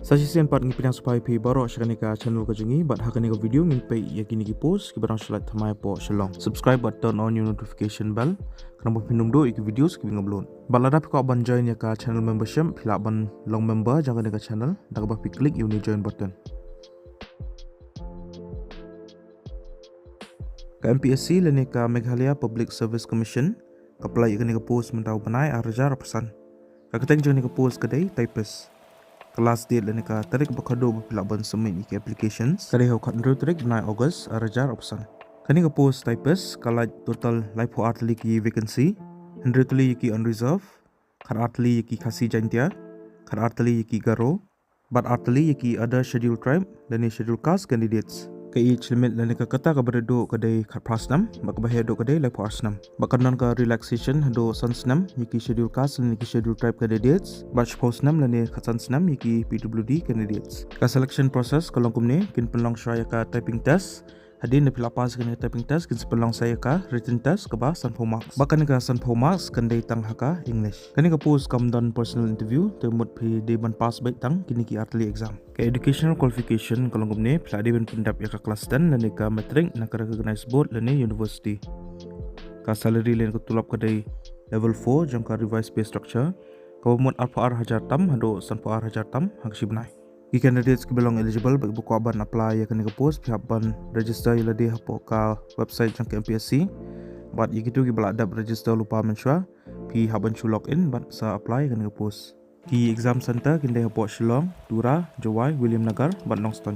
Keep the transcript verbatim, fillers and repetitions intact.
Sa shisien pat ngi pdiang sngewbha ïa phi baroh sha kane ka channel ka jong ngi, bad ha kane ka video ngin peit ïa kine ki post kiba dang shu lait thymmai hapoh Shillong. Subscribe bad turn on ïa u notification bell khnang ba phin ym duh ïa ki videos kiba ngi upload. Bad lada phi kwah ban join ïa ka channel membership, phi lah ban long member jong kane ka channel da kaba phi click ïa une u join button. Ka M P S C lane ka Meghalaya Public Service Commission ka pynlait ïa kane ka post mynta u bnai ar hajar arphew san. Ka kyrteng jong kane ka post ka dei typist. Ka last date lane ka tarik ba khatduh ba phi lah ban submit ïa ki applications ka dei ha u khathynriew tarik bnai August ar hajar arphew san. Kane ka post typist ka lait total laiphew ar tylli ki vacancy, hynriew tylli ïa ki unreserved, khatar tylli ïa ki Khasi Jaintia, khatar tylli ïa ki Garo, bad ar tylli ïa ki other scheduled tribe lane scheduled caste candidates. Ka age limit lane ka kata kaba rit duh ka dei khatphra snem, bad kaba heh duh ka dei laiphew ar snem. Bad kan don ka relaxation haduh san snem ïa ki scheduled caste lane ki scheduled tribe candidates, bad shiphew snem lane khatsan snem ïa ki P W D candidates. Ka selection process ka long kumne: kin pynlong shuwa ïa ka typing test. Hadien ba phi la pass ïa kane ka typing test, kin sa pynlong sa ïa ka written test kaba sanphew marks. Bad kane ka sanphew marks kan dei tang ha ka English. Kane ka post kam don personal interview, te mut phi dei ban pass beit tang kine ki ar tylli exam. Ka educational qualification ka long kumne: phi la dei ban pyndep ïa ka class ten lane ka matric na ka recognized board lane university. Ka salary lane ka tulop ka dei level four jong ka revised pay structure, kaba mut arphew ar hajar tam haduh sanphew ar hajar tam ha ka shi bnai. Ki candidates kiba long eligible bad kiba kwah ban apply ïa kane ka post, phi hap ban register ïa lade hapoh ka website jong ka M P S C. Bad ïa kito kiba la dep register lypa mynshuwa, phi hap ban shu log in bad sa apply ïa kane ka post. Ki exam center kin dei hapoh Shillong, Tura, Jowai, Williamnagar bad Nongstoiñ.